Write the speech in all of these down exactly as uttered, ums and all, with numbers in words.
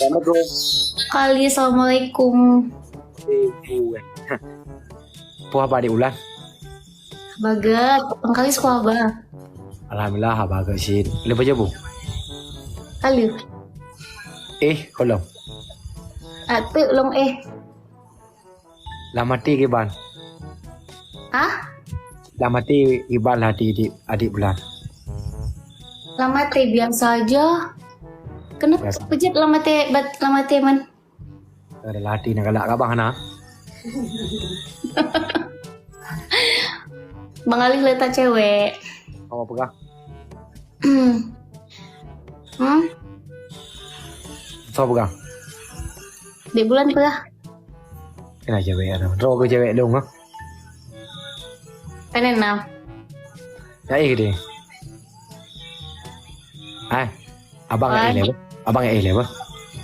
Assalamualaikum. Kali, assalamualaikum. Eh, eh. Peue haba Adik Bulan? Bagus. Bang Kali peue haba? Alhamdulillah, haba bagus cit. Leubeh jeubu? Kali. Eh, kolom. Ateuk long eh. Lam até kiban. Hah? Lam até kiban lah até Adik, Adik Bulan. Lam até biasa aja. Kenapa Biasa. Peujeuet lam até, bat-, lam até man? Ada lati nak galak abang hana. Bang Alif letak cewek. Apa peugah? Hmm. Hmm? Apa peugah? Dek Bulan peugah. Kena cewek ada. Terus ke cewek dong ah. Kena enam. Ya eh deh. Hai, abang Hai. Eh leh. Abang eh leh bah.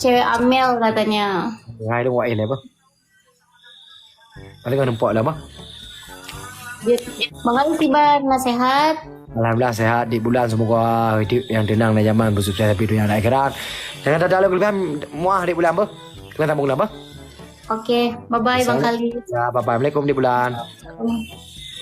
Cewek Amel katanya. Hai dong wak eh leh bah. Paling kan nampak lah bah. Dia, Bang Ali tiba nasihat. Alhamdulillah sehat di Bulan, semoga hidup yang tenang dan nyaman bersukses di dunia dan akhirat. Jangan ada lagi kelebihan muah di Bulan bah. Kita tambah Bulan bah. Oke, bye bye Bang Assalamualaikum. Kali. Ya, bye bye. Assalamualaikum di Bulan.